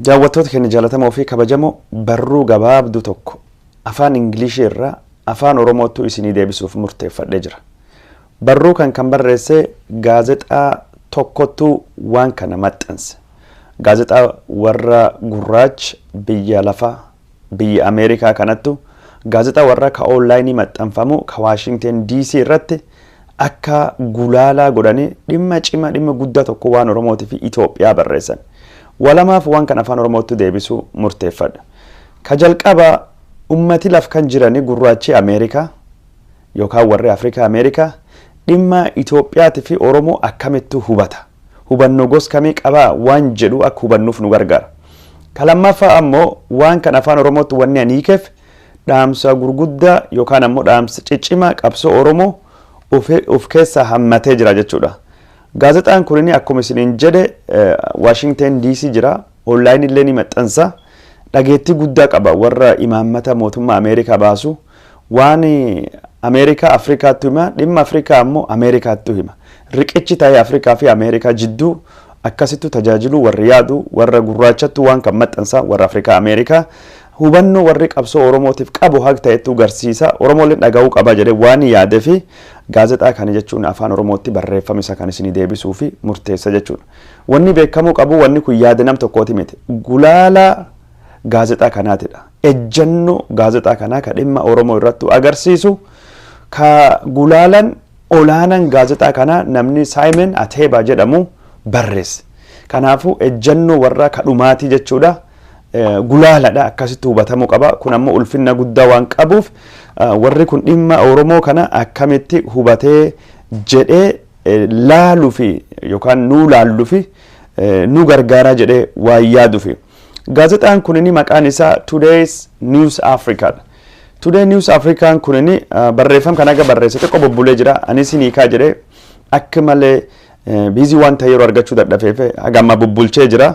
Daawwattoota keenya jaallatamoo fi kabajamoo, barruu gabaabduu tokko afaan Ingilishii irraa afaan Oromootti isinii deebisuuf murteeffadhee jira. Barruu kan barreesse gaazexaa tokkottu waan kana maxxanse. Gaazexaa warra gurraacha biyya lafaa, biyya Ameerikaa kanattu, gaazexaa warra ka online maxxanfamu ka Waashingten DC irratti akka gulaalaa godhanii dhimma cimaa, dhimma guddaa tokko waan Oromootii fi Itoophiyaa barreessan. Walamaaf waan kan afaan Oromootti deebisuu murteeffadha. Ka jalqaba, ummati laf kan jirani gurraachi Ameerikaa yookaan warri Afrikaa Ameerikaa dhimma Itoophiyaatii fi Oromoo akkamittu hubata? Hubannoo gos kamii qabaa waan jedhu akka hubannuuf nu gargaara. Ka lammaffaa ammoo, waan kan afaan Oromootti wanni ani hiikeef dhaamsa gurguddaa yookaan ammoo dhaamsa ciccimaa qabsoo Oromoo of keessaa hammatee jira jechuudha. Gaazexaan kun akkuma isiniin jedhe Washington DC jira. Online illee ni maxxansa. Dhageettii guddaa qaba warra imaammata mootummaa Ameerikaa baasu. Waan Ameerikaa Afrikaatti hima, dhimma Afrikaa ammoo Ameerikaatti hima. Riqichi ta'ee Afrikaa fi Ameerikaa jidduu akkasittu tajaajiluu warri yaadu warra gurraachattu waan kan maxxansa. Warra Afrikaa Ameerikaa hubannoo warri qabsoo Oromootiif qabu haga ta'ettu garsiisa. Oromooleen dhaga'uu qaba jedhee waan yaadee fi gaazexaa kana jechuun afaan Oromootti barreeffama isa kan isinii deebisuu fi murteessa jechuudha. Wanni beekamuu qabu, wanni kun yaada nam tokkooti miti. Gulaalaa gaazexaa kanaatidha. Ejjennoo gaazexaa kanaa ka dhimma Oromoo irratti agarsiisu, ka gulaalan olaanan gaazexaa kanaa namni Saayimon Ateebaa jedhamu barreesse. Kanaafuu ejjennoo warra kadhumaatii jechuudha. Gulaaladha, akkasitti hubatamuu qaba. Kun ammoo ulfinna guddaa waan qabuuf, warri kun dhimma Oromoo kana akkamitti hubatee jedhee laaluu fi yookaan nuu laalluu fi nu gargaaraa jedhee waan yaaduufi. Gaazexaan kunini maqaan isaa Today's News Africa. Today News African kunini barreeffama kan aga barreesse xiqqoo bubbulee jira. Anis hiikaa jedhee akka malee busy waan ta'e yeroo argachuu dadhafeef haga amma bubbulchee jira.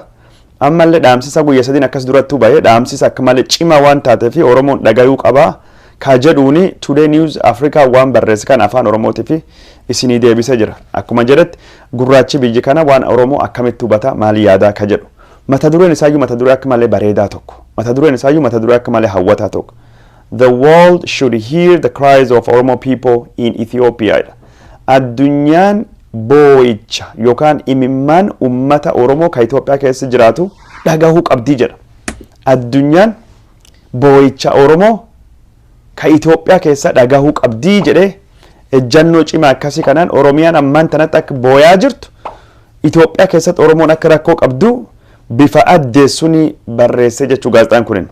Ammallee dhaamsisa guyyaa 3n akkas durattuu bahee, dhaamsisa akka malee cimaa waan taateef Oromoon dhagayuu qabaa. Ka jedhuuni Today News Africa waan barreesse kan afaan Oromootii fi isinii deebisee jira. Akkuma jedhetti, gurraachi biyyi kana waan Oromoo akkamitti hubata, maali yaadaa ka jedhu. Mata dureen isaayyuu mata duree akka malee bareedaa tokko. Mata dureen isaayyuu mata duree akka malee hawwataa tokko. "The world should hear the cries of Oromo people in Ethiopia" dha. Addunyaan boo'icha yookaan imimmaan ummata Oromoo ka Itoophiyaa keessa jiraatu dhagahuu qabdii jedha. Addunyaan boo'icha Oromoo ka Itoophiyaa keessa dhagahuu qabdii jedhee, ejjannoo cimaa akkasii kanaan Oromiyaan ammaan tanatti akka booyaa jirtu, Itoophiyaa keessatti Oromoon akka rakkoo qabdu bifa addeessuun barreessee jechuu gaazexaan kunin.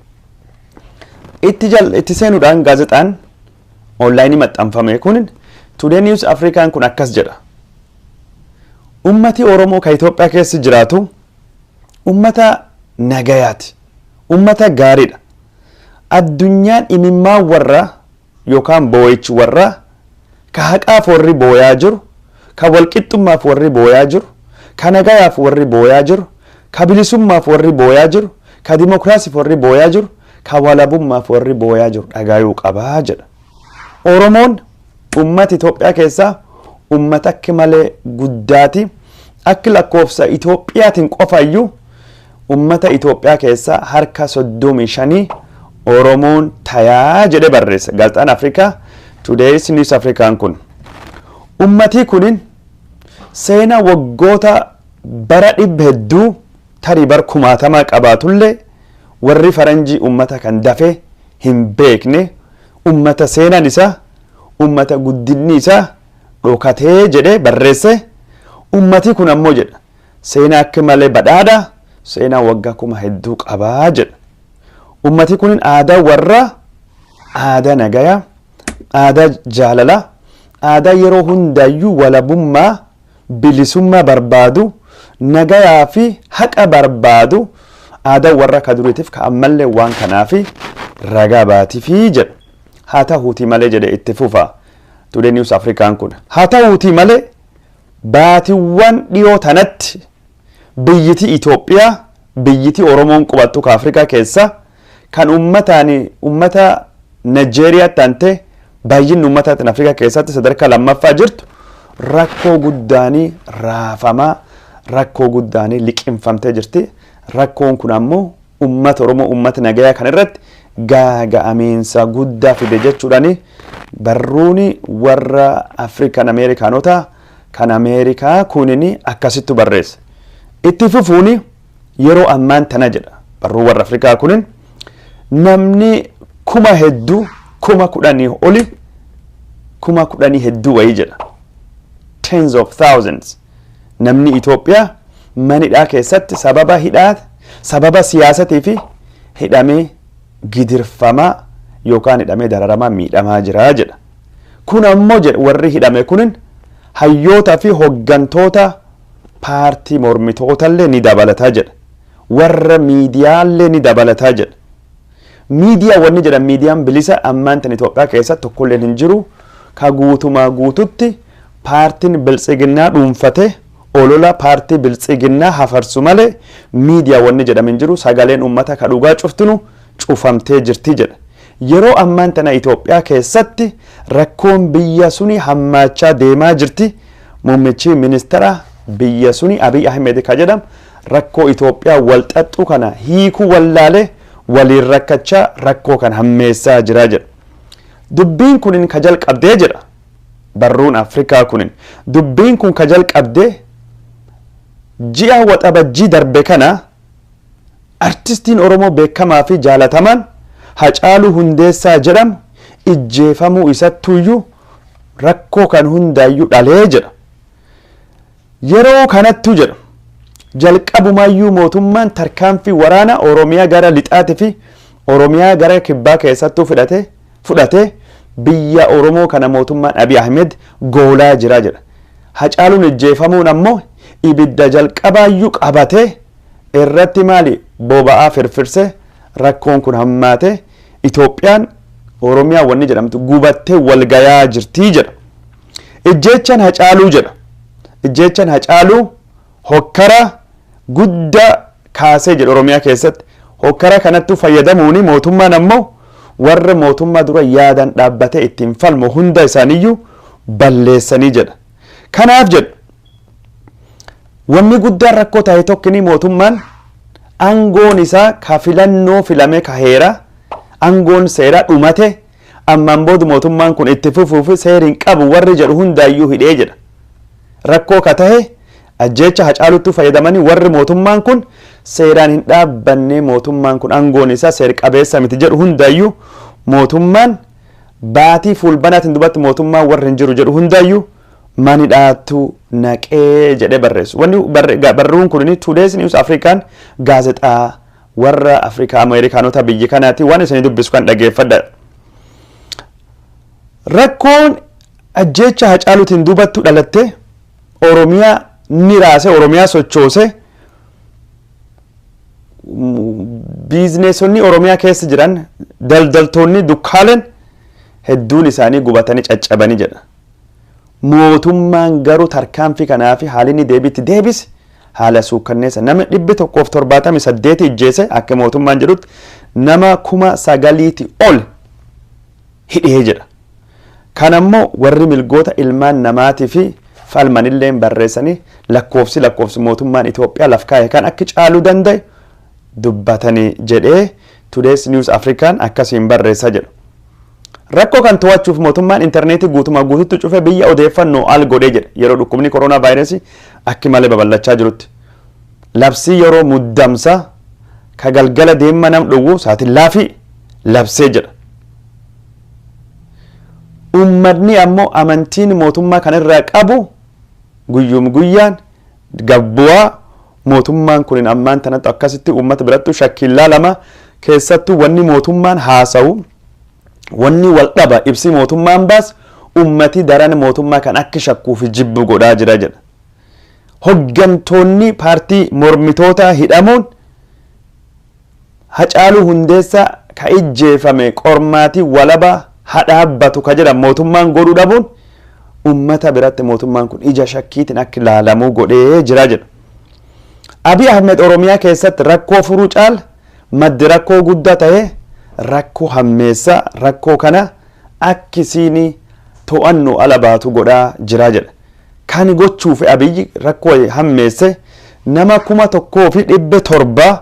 Itti seenuudhaan, gaazexaan online maxxanfame kunin, Today News Afrikaan kun, akkas jedha. Ummati Oromoo ka Itoophiyaa keessa jiraatu ummata nagayaati. Ummata gaariidha. Addunyaan imimmaan warra yookaan boo'ichi warra ka haqaaf warri booyaa jiru, ka walqixxummaaf warri booyaa jiru, ka nagayaaf warri booyaa jiru, ka bilisummaaf warri booyaa jiru, ka dimokiraasiif warri booyaa jiru, ka walabummaaf warri booyaa jiru dhagayuu qabaa jedha. Oromoon ummata Itoophiyaa keessaa ummata akka malee guddaati. Akka lakkoofsa Itoophiyaatiin qofa iyyuu ummata Itoophiyaa keessaa harka 35 Oromoon tayaa jedhee barreessa. Gaazexaan Afrikaa Today's News Afrikaan kun. Ummatii kunin seenaa waggoota bara dhibba hedduu, tarii bar kumaatamaa qabaatullee, warri faranjii ummata kan dafee hin beekne, ummata seenaan isaa, ummata guddinni isaa dhokatee jedhee barreesse. Ummati kun ammoo jedha, seenaa akka malee badhaadha, seenaa waggaa kuma hedduu qabaa jedha. Ummati kun aadaa warra aadaa nagayaa, aadaa jaalalaa, aadaa yeroo hundaayyuu walabummaa, bilisummaa barbaadu, nagayaa fi haqa barbaadu, aadaa warra ka duriitiif ka ammallee waan kanaafi ragaa baatiifii jedha. Haa ta'uutii malee, jedhe itti fufa Today News Afrikaan kun. Haa ta'uutii malee, baatiiwwan dhiyoo tanatti biyyiti Itoophiyaa, biyyiti Oromoon qubattu ka Afrikaa keessa, kan ummataan ummata Nigeeriyaatti aantee baay'inni ummataatiin Afrikaa keessatti sadarkaa lammaffaa jirtu, rakkoo guddaanii raafamaa, rakkoo guddaanii liqimfamtee jirti. Rakkoon kun ammoo uummata Oromoo, uummata nagayaa kan irratti gaaga'amiinsa guddaa fide jechuudhaani barruun warra Afrikaan Ameerikaanota kan Ameerikaa kunin akkasittu barreesse. Itti fufuuni yeroo ammaan tana jedha barruu warra Afrikaa kunin, namni kuma hedduu, 10,000 oli, 10,000 hedduu wayii jedha. Tens of thousands namni Itoophiyaa manidhaa keessatti sababa hidhaa, sababa siyaasatii fi hidhamee gidirfamaa yookaan hidhamee dararamaa miidhamaa jira jedha. Kun ammoo jedha, warri hidhame kunin hayyoota fi hoggantoota paartii mormitootallee ni dabalataa jedha. Warra miidiyaallee ni dabalataa jedha. Miidiyaa wanni jedhan, miidiyaan bilisa ammaan tan Itoophiyaa keessatti tokkolleen hin jiru. Ka guutumaa guututti paartiin Biltsiginnaa dhuunfate olola paartii Biltsiginnaa hafarsu malee miidiyaa wanni jedhame hin jiru. Sagaleen uummata ka dhugaa cuftinu cufamtee jirti jedha. Yeroo ammaan tana Itoophiyaa keessatti rakkoon biyya suni hammaachaa deemaa jirti. Muummichi ministeera biyya suni Abiy Ahmed ka jedhamu rakkoo Itoophiyaa wal xaxxu kana hiikuu wallaalee waliin rakkachaa rakkoo kan hammeessaa jira jedha. Dubbiin kunin ka jalqabdee jedha. Barruun Afrikaa kunin dubbiin kun ka jalqabdee ji'a Waxabajjii darbe kana, artistiin Oromoo beekamaa fi jaalatamaan Hacaaluu Hundeessaa jedhamu ijjeefamuu isattuyyuu rakkoo kan hundaayyuu dhalee jedha. Yeroo kanattu jedha, jalqabumaayyuu mootummaan tarkaanfii waraana Oromiyaa gara lixaatii fi Oromiyaa gara kibbaa keessattuu fudhate biyya Oromoo kana mootummaan Abiy Ahmed goolaa jira jedha. Hacaaluun ijjeefamuun ammoo ibidda jalqabaayyuu qabatee irratti maali boba'aa firfirse, rakkoon kun hammaate, Itoophiyaan Oromiyaa wanni jedhamtu gubattee walgayaa jirtii jedha. Ijjeechaan Hacaaluu jedha. Ijjeechaan Hacaaluu hokkara guddaa kaasee jedha Oromiyaa keessatti. Hokkara kanattuu fayyadamuuni mootummaan ammoo warra mootummaa dura yaadan dhaabbatee ittiin falmu hunda isaaniiyyuu balleessanii jedha. Kanaaf jedha, wanni guddaan rakkoo ta'e tokkini mootummaan aangoon isaa ka filannoo filame, ka heera aangoon seeraa dhumate, ammaan booda mootummaan kun itti fufuuf seeri hin qabu warri jedhu hundaayyuu hidhee jedha. Rakkoo ka tahe ajjeecha Hacaalutti fayyadamanii warri mootummaan kun seeraan hin dhaabbanne, mootummaan kun aangoon isaa seer qabeessa miti jedhu hundaayyuu, mootummaan baatii Fulbanaatiin dubatti mootummaan warri hin jiru jedhu hundaayyuu manidhaattu naqee jedhee barreessu. Wanni barruun kun Today's News Afrikaan gaazexaa warra Afrikaa Ameerikaanota biyyi kanaati, waan isin dubbisu kan dhageeffadha. Rakkoon ajjeecha Hacaaluutiin duubattu dhalatte Oromiyaa ni raase, Oromiyaa sochoose. Biizneesonni Oromiyaa keessa jiran, daldaltoonni dukkaaleen hedduun isaanii gubatanii caccabanii jedha. Mootummaan garuu tarkaanfii kanaa fi haalli inni deebiitti deebise haala suukkanneessa, nama 178 ijjeese, akka mootummaan jedhutti nama 9,000ti ol hidhee jedha. Kan ammoo warri milgoota ilmaan namaatii fi falmanillee barreessanii lakkoofsi mootummaan Itoophiyaa laf kaa'e kan akka caaluu danda'e dubbatanii jedhee Today's News Afrikaan akkasiin barreessaa jedhu. Rakkoo kan to'achuuf mootummaan intarneetii guutumaa guututti cufee biyya odeeffannoo al godhee jedha, yeroo dhukkubni koronaa vaayirasii akki malee babal'achaa jirutti. Labsii yeroo muddamsa ka galgala deemma nam dhowwu saatiin laafii labsee jedha. Uummatni ammoo amantiin mootummaa kanarraa qabu guyyum guyyaan gabbu'aa, mootummaan kun ammaan tanatti akkasitti uummata birattu shakkiin laalama. Keessattuu wanni mootummaan haasa'u wanni wal dhaba, ibsi mootummaan baas ummati daran mootummaa kan akka shakkuu fi jibbu godhaa jira jedha. Hoggantoonni paartii mormitoota hidhamuun, Hacaaluu Hundeessaa ka ijjeefame qormaatii walaba hadhaabbatu ka jedhan mootummaan godhuu dhabuun ummata biratti mootummaan kun ija shakkiitiin akka ilaalamuu godhee jira jedha. Abiy Ahmed Oromiyaa keessatti rakkoo furuu caala maddi rakkoo guddaa ta'ee rakkoo hammeessaa, rakkoo kana akkisiin to'annoo ala baatu godhaa jira jedha. Kan gochuuf Abiyyi rakkoo hammeesse Nama 1700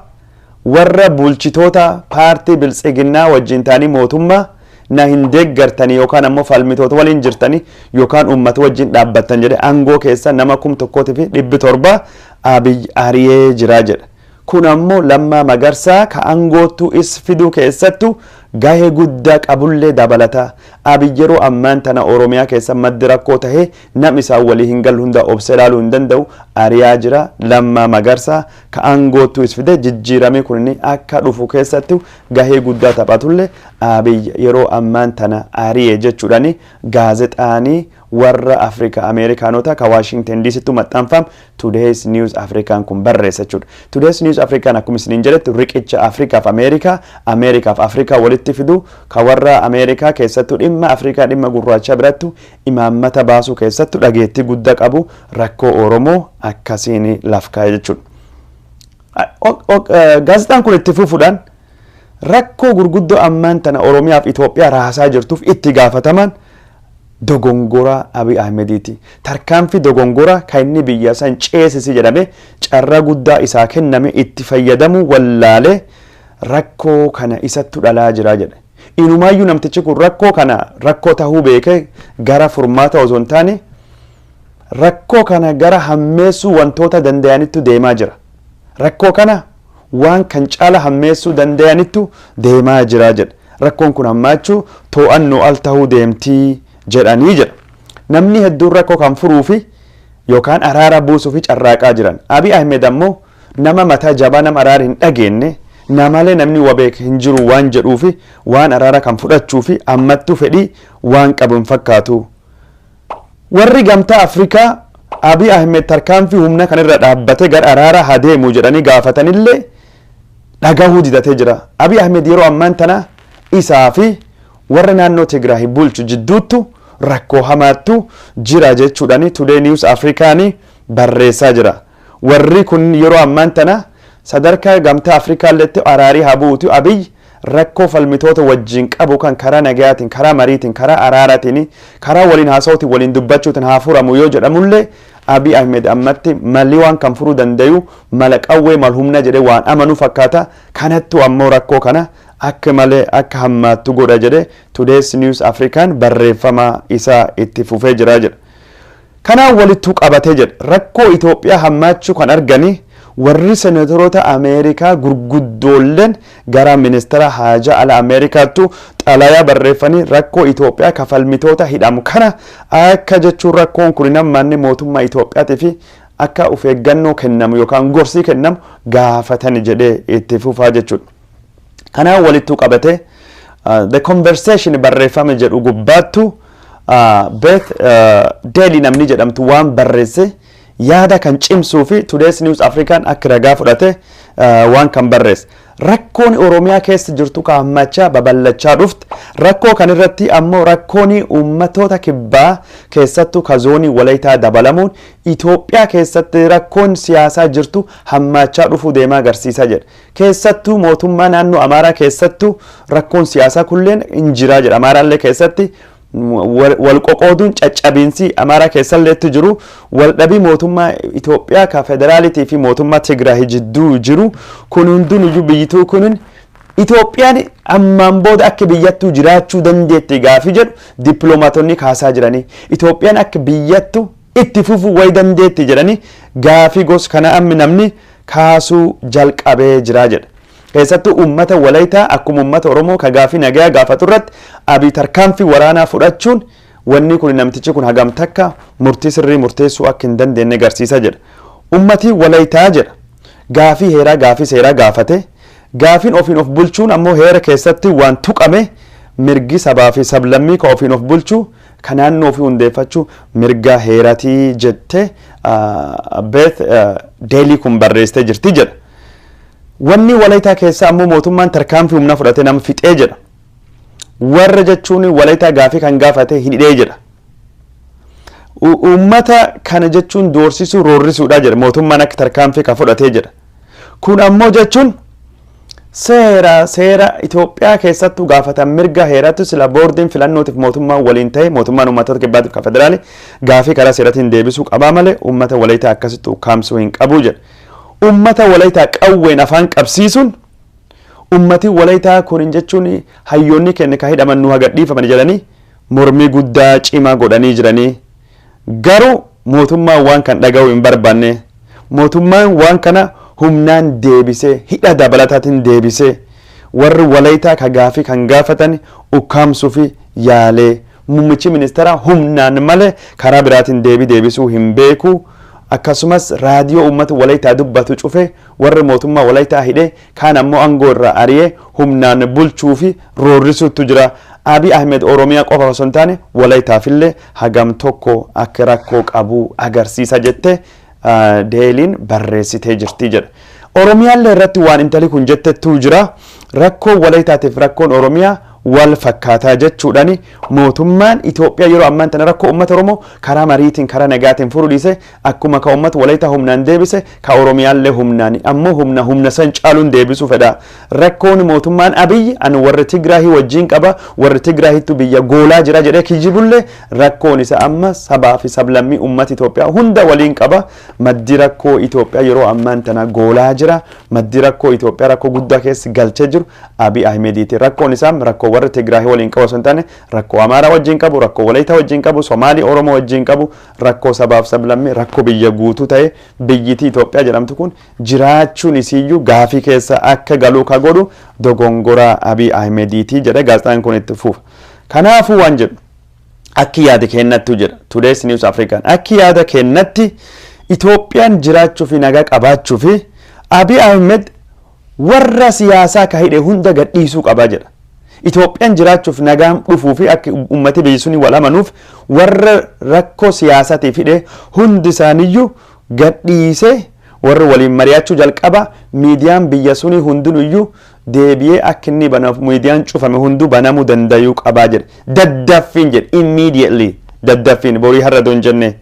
warra bulchitoota paartii Biltsiginnaa wajjin ta'anii mootummaa na hin deeggartanii yookaan ammoo falmitoota waliin jirtanii yookaan uummata wajjin dhaabbattan jedhe, aangoo keessa nama 1700 Abiy ari'ee jira jedha. Kun ammoo Lammaa Magarsaa ka aangoottuu is fiduu keessattu gahee guddaa qabullee dabalata. Abiy yeroo ammaan tana Oromiyaa keessa maddi rakkoo tahee nam isaan walii hin galu hunda obsee ilaaluu hin danda'u, ari'aa jira. Lammaa Magarsaa ka aangoottuu is fide jijjiiramee kun inni akka dhufu keessattu gahee guddaa taphatullee Abiy yeroo ammaan tana ari'e jechuudhaani gaazexaanii warra Afrikaa Ameerikaanota ka Washington DCtti maxxanfam Today's News Afrikaan kun barreessa jechuudha. Today's News Afrikaan akkuma isiniin jedhetti riqicha Afrikaaf Ameerikaa, Ameerikaaf Afrikaa walitti fidu, ka warra Ameerikaa keessattuu dhimma Afrikaa, dhimma gurraachaa birattu imaammata baasuu keessattu dhageettii guddaa qabu, rakkoo Oromoo akkasiin laf kaa'e jechuudha. Gaazexaan kun itti fufuudhaan rakkoo gurguddoo ammaan tana Oromiyaaf Itoophiyaa raasaa jirtuuf itti gaafataman dogongora Abiy Ahmediiti. Tarkaanfii dogongora kan inni biyya san ceesisi jedhame carraa guddaa isaa kenname itti fayyadamuu wallaalee rakkoo kana isattu dhalaa jira jedhe. Inumaayyuu namtichi kun rakkoo kana rakkoo tahuu beekee gara furmaata osoo hin taane rakkoo kana gara hammeessuu wantoota danda'anittu deemaa jira. Rakkoo kana waan kan caala hammeessuu danda'anittu deemaa jira jedha. Rakkoon kun hammaachuu to'annoo al tahuu deemtii jedhanii jedha. Namni hedduun rakkoo kan furuu fi yookaan araara buusuu fi carraaqaa jiran. Abiy Ahmed ammoo nama mataa jabaa, nama araara hin dhageenye, namalee namni wabeek hin jiru waan jedhuufi waan araara kan fudhachuu fi ammattuu fedhii waan qabu hin fakkaatu. Warri Gamtaa Afrikaa Abiy Ahmed tarkaanfii humna kanarra dhaabbatee gara araara haa deemu jedhanii gaafatanillee dhagahuu didatee jira. Abiy Ahmed yeroo ammaan tana isaa fi warra naannoo Tigraay bulchu jidduuttu rakkoo hamaattu jira jechuudhaan Today News Afrikaanii barreessaa jira. Warri kun yeroo ammaan tana sadarkaa Gamtaa Afrikaalleetti araarii haa bu'uutu, Abiy rakkoo falmitoota wajjin qabu kan karaa nagayaatiin, karaa mariitiin, karaa araaraatiin, karaa waliin haasa'uutiin, waliin dubbachuutiin haa furamu yoo jedhamullee, Abiy Ahmed ammatti malli waan kan furuu dandayu mala qawwee, mal humna jedhee waan amanu fakkaata. Kanattu ammoo rakkoo kana akka malee akka hammaattu godha jedhe Today's News Afrikaan barreeffama isaa itti fufee jira jedha. Kanaan walittuu qabatee jedha, rakkoo Itoophiyaa hammaachuu kan arganii warri senatoroota Ameerikaa gurguddoolleen gara ministeera haajaa ala Ameerikaattu xalayaa barreeffanii rakkoo Itoophiyaa kafalmitoota hidhamu kana akka jechuun rakkoon kun hin hammaanne mootummaa Itoophiyaatii fi akka of eeggannoo kennamu yookaan gorsii kennamu gaafatani jedhee itti fufaa jechuudha. Kanaan walittuu qabatee The Conversation barreeffame jedhu gubbaattu Beth Daly namni jedhamtu waan barreesse yaada kan cimsuu fi Today's News African akka ragaa fudhate waan kan barreesse. Rakkoon Oromiyaa keessa jirtu ka hammachaa babal'achaa dhufte. Rakkoo kan irratti ammoo rakkoon uummatoota kibbaa, keessattuu ka zoonii Walayitaa dabalamuun, Itoophiyaa keessatti rakkoon siyaasaa jirtu hammaachaa dhufuu deemaa agarsiisaa jedha. Keessattuu mootummaa naannoo Amaaraa keessattuu rakkoon siyaasaa kulleen hin jiraa jedha. Amaaraallee keessatti wal qoqooduun, caccabiinsi Amaaraa keessalleetti jiru, waldhabii mootummaa Itoophiyaa ka federaalitii fi mootummaa Tigraay jidduu jiru kun hundinuyyuu biyyituu kunin Itoophiyaan ammaan booda akka biyyattuu jiraachuu dandeetti gaafii jedhu dippiloomaatonni kaasaa jiranii. Itoophiyaan akka biyyattu itti fufuu wayi dandeetti jedhanii gaafii gos kana ammi namni kaasuu jalqabee jira jedha. Keessattuu uummata Walayitaa akkuma uummata Oromoo ka gaafii nagayaa gaafatu irratti Abiy tarkaanfii waraanaa fudhachuun wanni kun namtichi kun hagam takka murtii sirrii murteessuu akka hin dandeenye agarsiisa jedha. Ummati Walayitaa jedha, gaafii heeraa, gaafii seeraa gaafate, gaafiin ofiin of bulchuun ammoo heera keessatti waan tuqame, mirgi sabaa fi sablammii ka ofiin of bulchuu, ka naannoo ofii hundeeffachuu mirga heeratii jette Beth Daly kun barreessitee jirti jedha. Wanni Walayitaa keessaa ammoo mootummaan tarkaanfii humnaa fudhatee nama fixee jedha. Warra jechuun Walayitaa gaafii kan gaafate hin hidhee jedha. Uummata kana jechuun doorsisuu, roorrisuudha jedha, mootummaan akka tarkaanfii kan fudhatee jedha. Kun ammoo jechuun seera Itoophiyaa keessattuu gaafatan mirga heeratti sila boordiin filannootiif mootummaan waliin ta'e, mootummaan uummattoota kibbaatiif kan federaali gaafii karaa seeratiin deebisuu qabaa malee uummata Walayitaa akkasitti ukkaamsuu hin qabu jedha. Ummata Walaytaa qawween afaan qabsiisuun, ummati Walaytaa kun jechuun hayyoonni keenya ka hidhaman nu hagadhiifaman jedhanii mormii guddaa cimaa godhanii jiranii. Garuu mootummaan waan kan dhaga'uu hin barbaanne. Mootummaan waan kana humnaan deebisee, hidha dabalataatiin deebisee, warri Walaytaa ka gaafii kan gaafatan ukkaamsuu fi yaalee. Muummichi ministeeraa humnaan malee karaa biraatiin deebii deebisuu hin beeku. Akkasumas raadiyoo uummata Walaytaa dubbatu cufe, warri mootummaa Walaytaa hidhee, kaan ammoo aangoo irraa ari'ee humnaan bulchuu fi roorrisuutu jira. Abiy Ahmed Oromiyaa qofa osoo hin taane Walaytaafillee hagam tokko akka rakkoo qabu agarsiisa jette Dailyn barreessitee jirti jedha. Oromiyaallee irratti waan intali kun jettettuu jira. Rakkoo Walaytaatiif rakkoon Oromiyaa wal fakkaataa jechuudhaani, mootummaan Itoophiyaa yeroo ammaan tana rakkoo uummata Oromoo karaa mariitiin, karaa nagaatiin furuu dhiise, akkuma ka uummata Walaytaa humnaan deebise ka Oromiyaallee humnaan, ammoo humna san caaluun deebisuu fedha. Rakkoon mootummaan Abiyyi ani warri Tigraahii wajjin qaba, warri Tigraahittu biyya goolaa jira jedhee kijibullee, rakkoon isa amma sabaa fi sablammii uummata Itoophiyaa hunda waliin qaba. Maddi rakkoo Itoophiyaa yeroo ammaan tana goolaa jira. Maddi rakkoo Itoophiyaa rakkoo guddaa keessa galchee jiru Abiy Ahmediiti. Rakkoon isaa rakkoo warra Tigraahii waliin qabu osoo hin taane rakkoo Amaaraa wajjin qabu, rakkoo Walaytaa wajjin qabu, Somaalii, Oromoo wajjin qabu, rakkoo sabaaf sablammii, rakkoo biyya guutuu ta'e, biyyitii Itoophiyaa jedhamtu kun jiraachuun isiiyyuu gaafii keessa akka galuu ka godhu dogongoraa Abiy Ahmediiti jedhe gaazexaan kun itti fufa. Kanaafuu waan jedhu, akki yaada kennattu jedha Today's News African, akki yaada kennatti Itoophiyaan jiraachuu fi nagaa qabaachuu fi Abiy Ahmed warra siyaasaa ka hidhe hunda gadhiisuu qabaa jedha. Itoophiyaan jiraachuuf, nagaan dhufuu fi akka ummati biyyi suni wal amanuuf warra rakkoo siyaasaatiif hidhe hundi isaaniiyyuu gadhiisee warra waliin mari'achuu jalqaba. Miidiyaan biyya suni hundinuyyuu deebi'ee akka inni banaaf, miidiyaan cufame hunduu banamuu danda'uu qabaa jedhe. Daddaffiin jedhe, immediately, daddaffiin, borii har'a don jenne.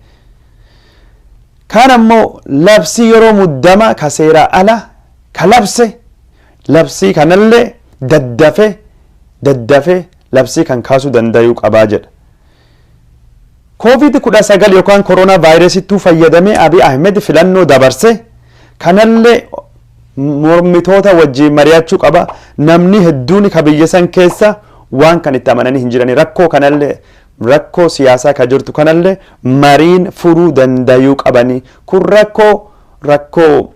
Kaan ammoo labsii yeroo muddama ka seeraa ala ka labse, labsii kanallee daddafe daddafe labsii kan kaasuu danda'uu qabaa jedha. Covid-19 yookaan koronaa vaayirasittuu fayyadamee Abiy Ahmed filannoo dabarse, kanallee mormitoota wajjin mari'achuu qaba. Namni hedduun ka biyya san keessa waan kan itti amananii hin jirani. Rakkoo kanallee, rakkoo siyaasaa ka jirtu kanallee mariin furuu danda'uu qabani. Kun rakkoo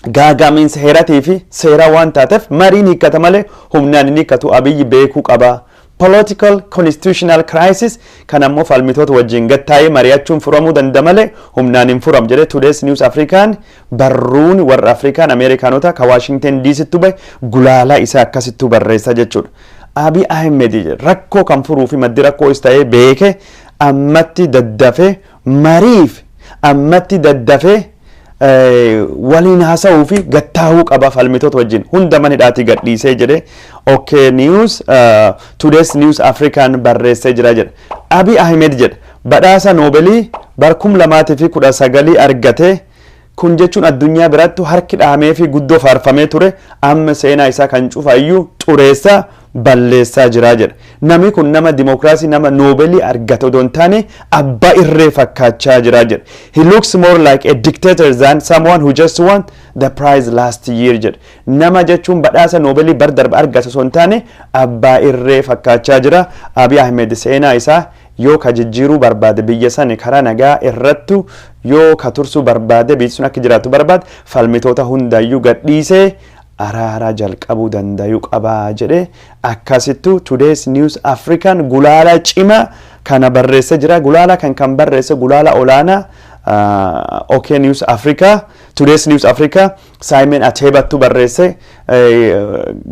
gaagamiinsa heeratii fi seeraa waan taateef mariin hiikkata malee humnaan hin hiikkatu, Abiyyi beekuu qaba. Political constitutional crisis kan ammoo falmitoota wajjin gattaa'ee mari'achuun furamuu danda'a malee humnaan hin furam jedhee Today's News Afrikaan, barruun warra Afrikaan Ameerikaanota ka Washington DCttu bahe, gulaalaa isaa akkasittuu barreessa jechuudha. Abiy Ahmed rakkoo kan furuu fi maddi rakkoo is ta'ee beeke ammatti daddafee mariif, ammatti daddafee waliin haasa'uu fi gattaa'uu qaba falmitoota wajjin, hunda mana hidhaatii gadhiisee jedhe Okay News, Today's News African barreessee jira jedha. Abiy Ahmed jedha, badhaasa Noobelii bara 2019 argate kun jechuun addunyaa biratti harki dhahamee fi guddoo faarfamee ture, amma seenaa isaa kan cufayyuu xureessaa balleessaa jira jedha. Namni kun nama dimookiraasii, nama Noobelii argate odoo hin taane abbaa irree fakkaachaa jira jedha. "He looks more like a dictator than someone who just won the prize last year" jedha. Nama jechuun badhaasa Noobelii bar darba argate osoo hin taane abbaa irree fakkaachaa jira. Abiy Ahmed seenaa isaa yoo ka jijjiiruu barbaade, biyya sani karaa nagaa irrattu yoo ka tursuu barbaade, biyyi sun akka jiraatu barbaade, falmitoota hundayyuu gadhiisee araara jalqabuu danda'uu qabaa jedhe. Akkasittu Today's News African gulaala cimaa kana barreessee jira. Gulaala kan barreesse gulaala olaanaa OK News Africa, Today's News Africa, Simon Ateebattu barreesse.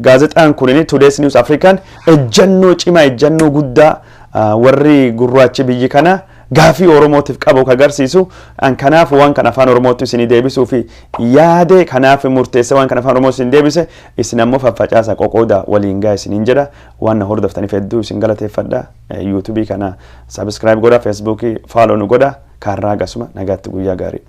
Gaazexaan kunini, Today's News African, ejjannoo cimaa, ejjannoo guddaa warri gurraachi biyyi kana gaafii Oromootiif qabu ka agarsiisu. An kanaaf waan kan afaan Oromootti isinii deebisuu fi yaade, kanaaf murteesse waan kan afaan Oromootti isin deebise. Isin ammoo faffacaasa, qoqooda, waliin gaa isiniin jedha. Waan na hordoftaniif hedduu isin galateeffadha. YouTubeii kana subscribe godha, Facebookii follow nu godha. Kaarraa gasuma nagaatti, guyyaa gaarii.